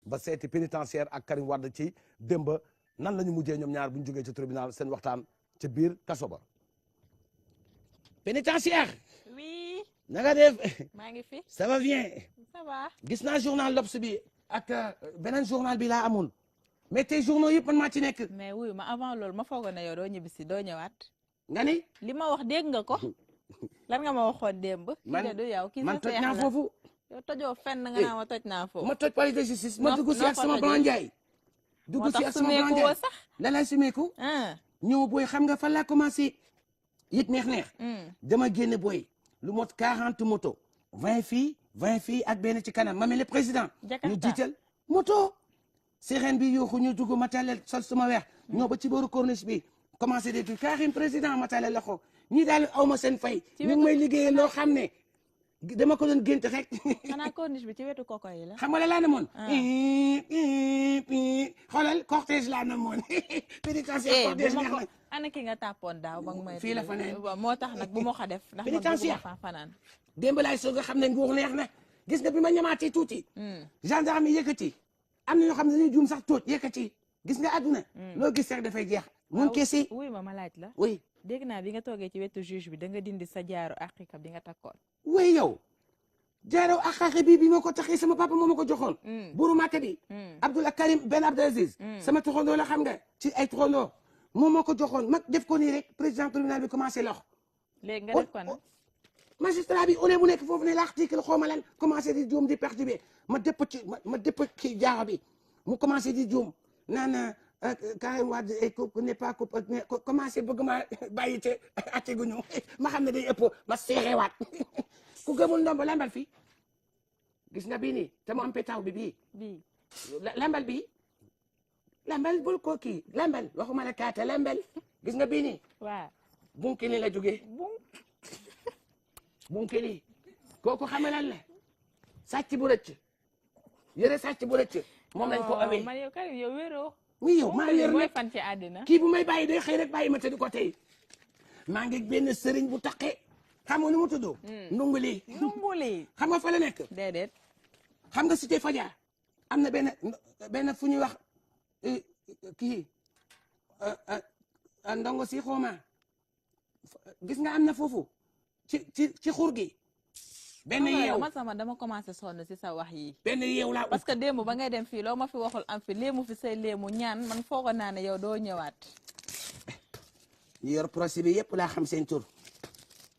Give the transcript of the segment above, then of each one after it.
ba seeti pénitentiaire ak Karim Wade ci démb nan la ñu mujjee ñoom ñaar bu ñu jógee ci tribunal seen waxtaan ca biir kaso ba. pénitentiaire. oui. na nga def. maa ngi fi. ça va bien. ça va. gis naa journal L'Obs bi ak beneen journal bi laa amoon mais tey journaux yëpp man maa ci nekk. mais wuyu ma avant loolu ma foogoon ne yow doo ñibbisi doo ñëwaat. nga ni. li ma wax dégg nga ko. lan nga ma waxoon démb. man du yow kii man toj naa foofu. yow tojoo fenn nga naa ma toj naa foofu. ma toj palais de justice ma dugg si ak sama Blanc Ndiaye. dugg si ak sama Blanc Ndiaye sax. la lay sumeeku. ñëw booy xam nga fan laa commencé. yit neex. dama génne booy. lu mot 40 moto. 20 filles ak benn ci kanam ma mel ne président. ñu jiital moto. sirène bi yuuxu ñu dugg matalel sol suma weex. ñoo ba ci booru corniche bi. commencé de tout Karim président matalel la ko. ñii daal aw ma seen fay. ñu ngi may liggéeyee loo xam ne. dama ko doon gént rek. xanaa corniche bi ci wetu koko yi la. xam nga la laa ne moon. xoolal cortège laa ne moon. pénitentiaire cortège neex na. ana ki nga tàppoon daaw ba nga may. fii la fa ne moo tax nag bu ma ko def. ndax man bu ma fa fanaan. démb laay soog a xam ne nguur neex na. gis nga bi ma ñamaatee tuuti. gendarme yi yëkkati. am na ñoo xam ne dañuy juum sax tuut yëkkati. gis nga àdduna. loo gis rek dafay jeex. mun kese. wuy ma laaj la. oui. dégg naa bi nga toogee ci wetu juge bi da nga dindi sa jaaro Afrika bi nga takkoon. oui yow. jaaro Afrika bi ma ko taxee sama papa moo ma ko joxoon. buuru Màkka bi. Abdoul Karim Ben Abdelaziz. sama turandoo la xam nga ci ay turandoo. moom moo ko joxoon ma def ko nii rek président tribunal bi commencé lox. léegi nga def ko nag. magistrat bi au lieu mu nekk foofu ne l'article xaw ma lan commencé di juum di perturber ma dëpp ci jaaro bi mu commencé di juum naan Karim Wade n'est pas commencé bëgg ma bàyyi te atteguñu ma xam ne day ëpp ma seexewaat ku gëmul ndombo lambal fii gis nga bii nii te mu am pétaw bi bii lambal bii lambal bul ko kii lambal waxuma la kaata lambal gis nga bii nii waaw bunkili la jógee bunkili kooku xam nga lan la sàcc bu rëcc yëre sàcc bu rëcc moom lañ ko awee man yow Karim yow wéroo oui yow maa wér mooy fan ci àddina kii bu may bàyyi day xëy rek bàyyi ma te di ko tey maa ngi benn sëriñ bu taqe xam nga nu mu tudd ndunguli xam nga fa la nekk déedéet xam nga cité Fadia am na benn fu ñuy wax kii ndongo si xooma gis nga am na foofu ci xur gi benn yeew man sama dama commencé sonn si sa wax yi benn yeew laa parce que démb ba ngay dem fii loo ma fi waxul am fi léemu fi say léemu ñaan man foogoon naa ne yow doo ñëwaat ñu yor procès bi yëpp laa xam seen tur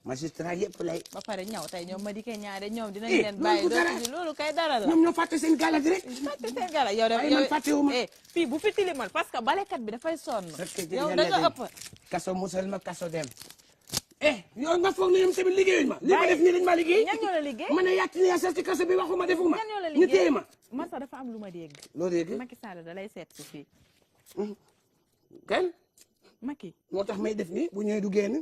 magistrat yëpp lay ba pare ñëw tey ñoom ma di koy ñaare ñoom dinañ leen bàyyi doo loolu kay dara la ñoom ñoo fàtte seen gala rek fàtte seen gala yow def man fàttewuma fii bu fi tilimal parce que balekat bi dafay sonn yow da nga ëpp kaso musal ma kaso dem yow nga foog ne ñoom tamit liggéeyuñ ma li ma def nii dañ ma liggéey ñan ñoo la liggéey ma ne yàtt ni yaa ci kaso bi waxuma defuma ñan ñoo la ñu téye ma man sax dafa am lu ma dégg loo dégg Macky Sall da lay seet si fii kan Macky moo tax may def nii bu ñëwee du génn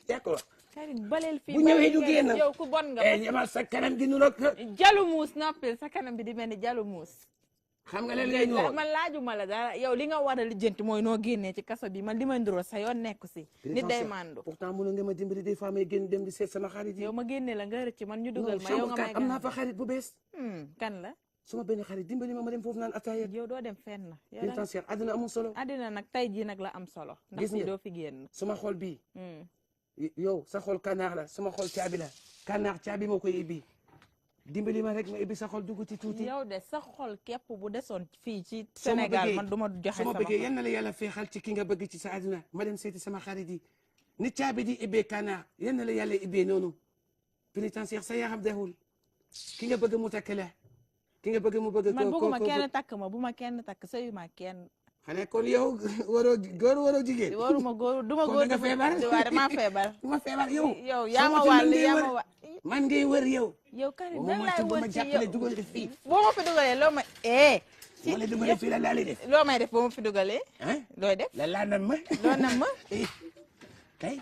yaa ko wax Karim baleel fii bu ñëwee du génn yow ku bon nga yamal sa kanam gi nu rek jalu muus noppil sa kanam bi di mel ni jalu muus xam nga leen ngay ñëw man laajuma la dara yow li nga war a lijjanti mooy noo génnee ci kaso bi man li ma nduroo sa yoon nekku si nit day mandu pourtant mënu nga ma dimbali des fois may génn dem di seet sama xarit yi yow ma génne la nga rëcc man ñu dugal ma yow nga may am naa fa xarit bu bees kan la suma benn xarit dimbali ma dem foofu naan ataaya yow doo dem fenn pénitentiaire àddina amul solo àddina nag tey jii nag la am solo ndax fii doo fi génn suma xol bii yow sa xol kanaar la sama xol caabi la kanaar caabi moo koy ibbi dimbali ma rek ma ibbi sa xol dugg ci tuuti yow de sa xol képp bu desoon fii ci Sénégal man du ma joxe sama xol bëggee yal na la yàlla feexal ci ki nga bëgg ci sa àddina ma dem seeti sama xarit yi ni caabi di ibbee kanaar yal na la yàlla ibbee noonu pénitentiaire sa yaram dexul ki nga bëgg mu takk la ki nga bëgg mu bëgg man bëgguma kenn takk ma bu ma kenn takk sëyu ma kenn xanaa kon yow waroo jigéen waruma góor duma góor nga feebar dama feebar duma feebar yow yaa ma wàll yaa ma wàll man ngay wër yow yow Karim nan laay wër ci yow dugal fii boo ma fi dugalee loo ma moo la dugalee fii la laa lay def loo may def boo ma fi dugalee looy def la laa nan ma loo nan ma kay